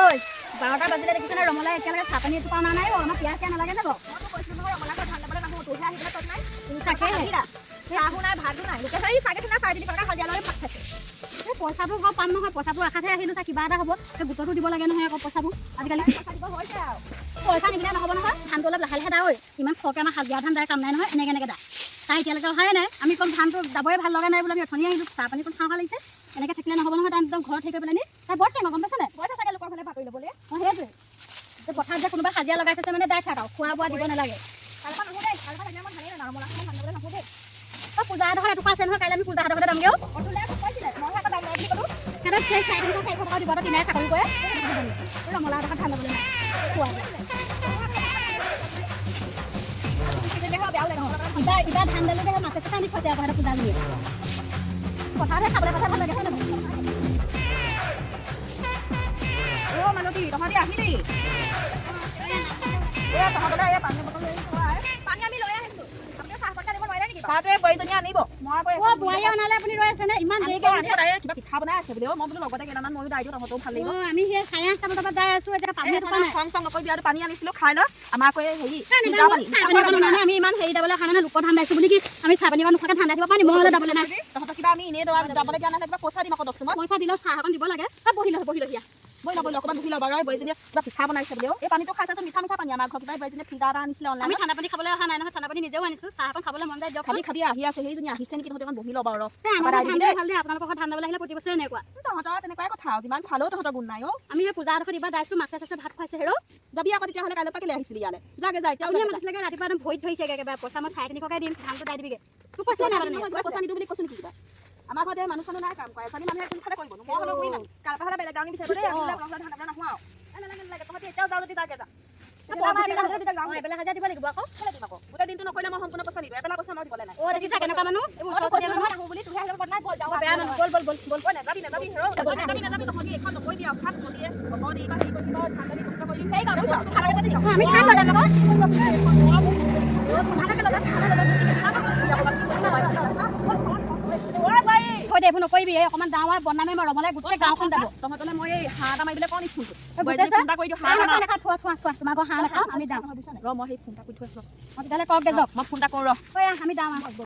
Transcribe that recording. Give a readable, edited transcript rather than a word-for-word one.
ঐ, 12টা বাজিলে, দেখিছে নাই? ৰমলাই এতিয়ালৈকে চাহ পানী এটোপা অনা নাই। অ, আমাৰ পিয়াজ চিয়া নালাগে যাব। মইতো কৈছিলো নহয়, ৰমলা ঘৰত ধান দাবলৈ নাহো, তোৰহে আহি পেলাই তত নাই। তাকেহে। চাহো নাই, ভাতো নাই। লোকে চাই চাগে চিনা 350 টকা হাজিৰা লৈ ভাত খাইছে। এই পইচাবোৰ বাৰু পাম নহয়, পইচাবোৰ আশাতহে আহিলোঁ। চা, কিবা এটা হ'ব। সেই গোটতো দিব লাগে নহয় আকৌ পইচাবোৰ আজিকালি। পইচা দিব হৈছে আৰু। পইচা নিদিলে নহ'ব নহয়। ধানটো অলপ লাহে লাহে দা ঐ। ইমান সৰহকৈ আমাৰ হাজিৰা ধান দাই কাম নাই নহয়। এনেকৈ এনেকৈ দা, তাই এতিয়ালৈকে অহাই নাই। আমি কম ধানটো যাবই ভাল লগা নাই বোলে। আমি অথনি আহিলোঁ, চাহ পানী অকণ খাওঁ খাওঁ লাগিছে। এনেকৈ থাকিলে নহ'ব নহয়। তাই একদম ঘৰত হেৰি কৰি পেলাই নি তাই বৰ টেঙৰ, গম পাইছে নাই? পইচা চাগে লোকৰ ফালে ভাগ কৰি ল'বলৈ। অঁ, সেইটোৱে। এই পথাৰত যে কোনোবা হাজিৰা লগাই থৈছে, মানে দাই থাক আৰু খোৱা বোৱা দিব নালাগে। কাইলৈৰ পৰা নাহো দেই। কাইলৈৰ পৰা থাকিলে মই ধানেই নাদাওঁ। ৰমলা মই ধান দাবলৈ নাহো দেই। অঁ, পূজা এডোখৰ এটুকুৰা আছে নহয়। কাইলৈ আমি পূজা এডোখৰতে যামগৈও। অতুলে কৈছিলে, মই আকৌ দাম নাই বুলি ক'লো। সিহঁতক সেই 350, 400 টকা দিব, তিনাই চাকৰি কৰে। ৰমলা এডোখৰ ধান ল'বলৈ নাই খোৱা বোৱা। বেয়াও লাগে নহয়। ইবাৰ ইবাৰ ধান দালো যে মাছে চাছে আনি খুৱাইছে আকৌ সিহঁতৰ পূজাজনীয়ে। পথাৰতহে খাবলৈ কথা ভাল লাগে, হয় নহয়? অ' মালতী, তহঁতি আহিলি? এয়া তহঁতলৈ এয়া পানী বটল লৈ আহিছোঁ আই। পানী আমি লৈ আহিছোঁ। আপুনি চাহ পানী আনিব নোৱাৰিলে নেকি? চাহটোৱে বোৱাৰীজনীয়ে আনিব। মই আকৌ অ, বোৱাৰীয়ে অনালে আপুনি ৰৈ আছেনে ইমান আনিব। দেৰিকৈ? আনিব, তাই কিবা পিঠা বনাই আছে বোলে। অ, মই বোলো লগতে কেইটামান ময়ো দাই দিওঁ, তহঁতৰো ভাল লাগিব। অ, আমি সেই 8:30 বজাৰ পৰা যাই আছো, এতিয়া পানী এটোপা নাই। খং চং নকৰিবি আৰু। পানী আনিছিলোঁ, খাই ল। আমাৰ আকৌ এই হেৰি চাহ ফিল্টাৰ পানী। পানী অকণ অনা নাই। আমি ইমান হেৰি দাবলৈ অহা নাই। লোকৰ ধান দাইছো বুলি কি আমি চাহ পানী অকণ নোখোৱাকৈ ধান দাই দিব পাৰি? মই হ'লে দাবলৈ নাই। তহঁতক কিবা আমি এনেই যাবলৈ দিয়া নাই। কিবা পইচা দিম আকৌ 10 টোমত। পইচা দিলেও চাহ অকণ দিব লাগে। বহি লৈ, বহি লৈ দিয়া। বহি ল, বহি ল, অকণমান বহি ল বাৰু। এই বোৱাৰীজনীয়ে কিবা পিঠা বনাইছে বোলে। অ, এই পানীটো খাই চাচোন, মিঠা মিঠা পানী। আমাৰ ঘৰ কিবা বোৱাৰীজনীয়ে ফিল্টাৰ এটা আনিছিলে আমি অনলাইনত। ঠাণ্ডা পানী খাবলৈ অহা নাই নহয়। ঠাণ্ডা পানী নিজেও আনিছো। চাহ অকণ খাবলৈ মন যায় দিয়ক। খাবি খাবি, আহি আছে। সেইজনী আহিছে নেকি? তহঁতে অকণ বহি ল বাৰু, ৰ। এই আমাৰ ঘৰত ধান দাই ভাল দেই। আপোনালোকৰ ঘৰত ধান দাবলৈ আহিলে প্ৰতি বছৰে এনেকুৱা। তহঁতৰ তেনেকুৱাই কথা আৰু। যিমান খোৱালেও তহঁতৰ গুণ নাই অ'। আমি সেই পূজা এডোখৰ ইবাৰ দাইছো, মাছে চাছে ভাত খুৱাইছে হেৰ'। যাবি আকৌ তেতিয়াহ'লে। কাইলৈৰ পৰা কেলৈ আহিছিলি ইয়ালৈ? যাগে যা এতিয়াও। আপুনিয়ে মাতিছিলেগে ৰাতিপুৱা। একদম ভৰিত ধৰিছেগে একেবাৰে। পইচা মই 350কে দিম, ধানটো দাই দিবিগে। মোক কৈছিলে নাই মানে? কিবা পইচা নিদিওঁ বুলি কৈছো নেকি কিবা? আমাৰ ঘৰতে মানুহ চানুহ নাই কাম কৰা। এজনী মানুহে কোনফালে কৰিব? মই হ'লেও কৰিম। আমি কাইলৈৰ পৰা হ'লে বেলেগ দাৱনী বিচাৰিব দেই। আমি বোলে আপোনাৰ ঘৰত ধান দাবলৈ নাহো আৰু। এ, নালাগে নালাগে, তহঁতি এতিয়াও যাওঁ যদি যাগে যা। এবেলা হাজিৰা দিব লাগিব আকৌ। কেলে দিম আকৌ? গোটেই দিনটো নকৰিলে মই সম্পূৰ্ণ পইচা নিদিওঁ। এবেলা পইচা মই দিবলৈ নাই। অ, দেখিছা কেনেকুৱা মানুহ এইবোৰ, ওচৰ চুবুৰীয়া মানুহ। নাহো বুলি তোহে আহিব নাই। বল যাওঁ। বেয়া মানুহ। বল বল বল বল। ঐ, নাযাবি নাযাবি, হেৰ', নাযাবি নাযাবি। তহঁতি এইখন নকৰিবি আৰু। খাত নদীয়ে তহঁতি এইবাৰ হেৰি কৰি দিব, ধান দালি কষ্ট কৰি দিম। অ, আমি খাম লগাম আকৌ। থৈ দে, এইবোৰ নকৰিবি। এই অকণমান যাওঁ আৰু বনামে মই। ৰমলাই গোটেই গাঁওখন যাব। তহঁতলে মই এই হাঁহ এটা মাৰিবলৈ কওঁ নেকি ফোনটো? এই গোটেই ফোন এটা কৰি দিওঁ। হাঁহ হাঁহ এটা নাখাওঁ নাখাওঁ, থোৱা থোৱা থোৱা। তোমাৰ ঘৰ হাঁহ নাখাওঁ, আমি যাওঁ। ৰ, মই সেই ফোন এটা কৰি থৈ আছোঁ। অ, তেতিয়াহ'লে কওক দে, যাওক। মই ফোন এটা কৰোঁ, ৰ। ঐ, আমি যাওঁ আৰু।